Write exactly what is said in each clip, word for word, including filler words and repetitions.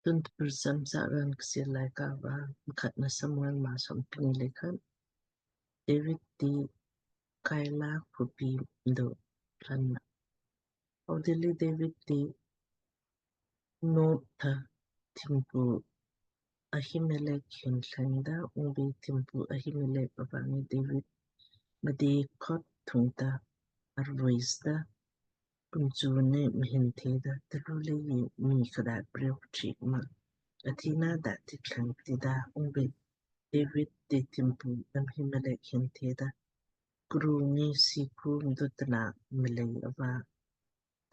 Tun tpur samsa ran Kchiir Laaika va Mkhatna Samuel maa somkni le khat. David ti Kaila khupi mdo planna. Audilli David ti Nob tha thimpu Ahimelek hin thlengda, ungbi thimpu Ahimelek ava ngi David mdei khot thungta arvoisda, kumchuni mhin theda, "Talu leiji mii khat da priok chik ma athina da ti thleng tida?" Ungbi David ti thimpu Ahimelek hin theda, "Krung ngi sikum dutna mlei ava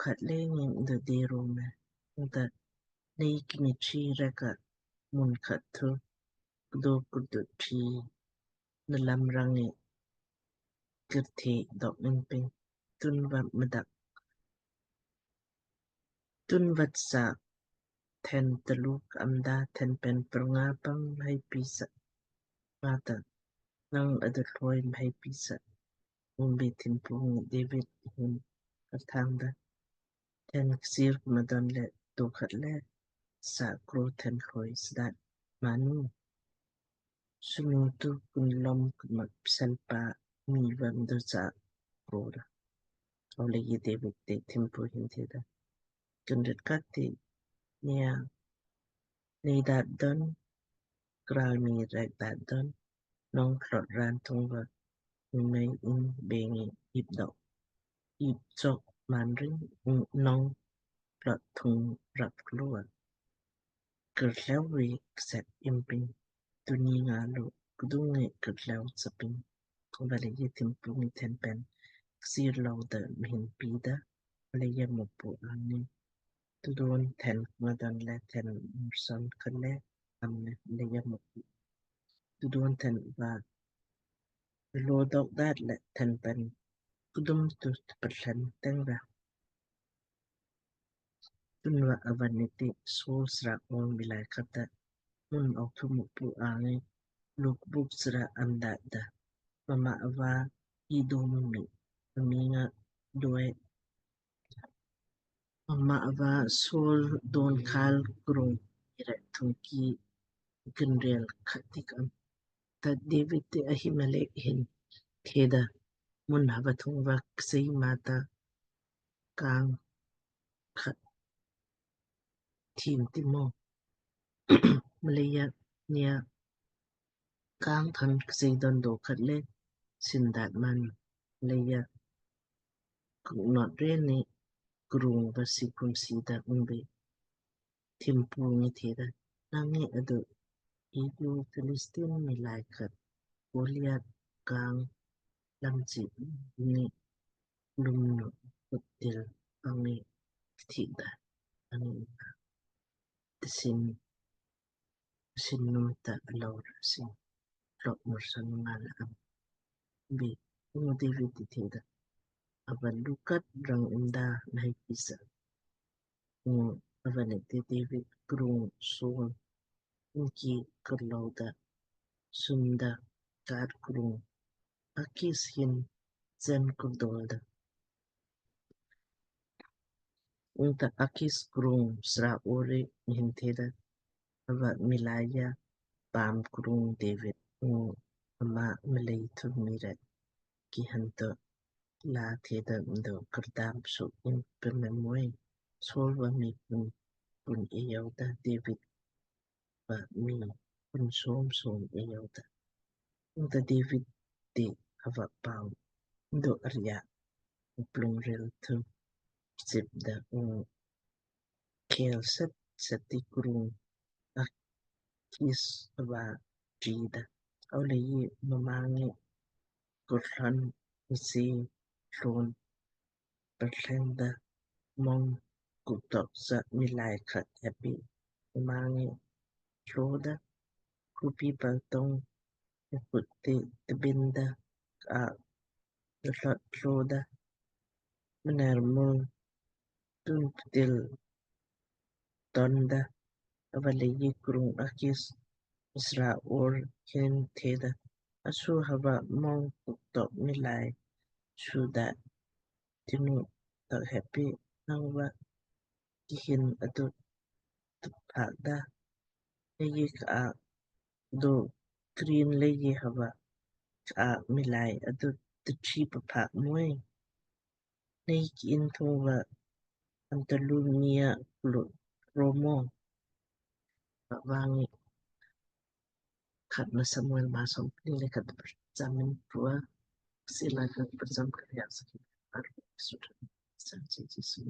khat le ngi mdo dei ro me. Ungta nei kni chi rek a mun khat thu kdo kurdut chi na lam rang ngi kirthe dok in ping. Tunva mdak, tunva sa then taluk amda, then pen prunga pang mhai pisa. Mata nang adu thloi mhai pisa." Ungbi thimpu ngi David hin arthawngda, "Then kchiir kmadon le do khat le sa kro then thloi sdat manu. Sunu tu kunlom kma pselpa mii va mdo sa kro ra." Aulei David ti thimpu hin theda, "Kindit kati nia nei dat don, kral mii rek dat don, nong tlot ran thung va mei in bengi ip dok, ip chok manring, nong tlot thung rap klua. Kirleu ri kset imping, tuni nga lu kdung ngi kirleu saping." Ava leiji thimpu ngi then pen kchiir louda mhin pida, ava leiji Mukpu angi tudon then kmadon le then murson khat le amne. Ava leiji Mukpu tudon then va lo dok dat le then pen kdum tu tpatlan teng ra. Tunva ava nit ti Saul sra ong miilai khat ta mun authu Mukpu angi lukbuk sra am dat da. Mma ava Edom mii, mmiing nga Doeg. Mma ava Saul don khal krung ira thungki kinrel khat ti kam. Ta David ti Ahimelek hin theda, "Mun hava thung va ksei mata kang khat thim ti mo? Mleija nia kang than ksei don do khat le sin dat man. Mleija kuk not re ni krung va sikum sida." Ungbi thimpu ngi theda, "Nang ngi adu idu Philistine miilai khat Goliath kang lam chi ni lum nu kutil angi thida, angi tisin sin num ta alou ra sin klok murson nga la am." Ungbi ungu David ti theda, "Ava lukat rang inda mhai pisa." Ungu ava nit ti David krung Saul inki kurlouda sunda Gath krung Akis hin jen kurdolda. Ungta Akis krung sra ori hin theda, "Ava miilai ja paam krung David ungu ama mlei thu mii rek ki hanto la theda mdo kardam su in pememoi. Saul va mii pun pun eayou da, David va mii pun som som eayou da." Ungta David ti ava pau mdo arya plung ril thu sip da ungu kel set set ti krung Akis ava trida. Aulei mma ngi kurthlon msi thlon perthleng da mong kuktok sa miilai khat heppi mma ngi tlo da, khupi paltong mkhut ti tbin da, ka tlo da, mner mul tun ptil tonda. Ava leiji krung Akis sra ori hin theda, "Asu hava mong kuktok miilai suda tinu tak heppi nang va kihin atu tuphaak da? Nei ka do krin leiji hava ka miilai adu tchi paphaak mo? Nei ki inn thung va antalu mii a klut ro mo? Ava ngi khatna Samuel maa somkni le khat prcham in tua sila ka prcham kriya saki aru sutra sanchi Jisu.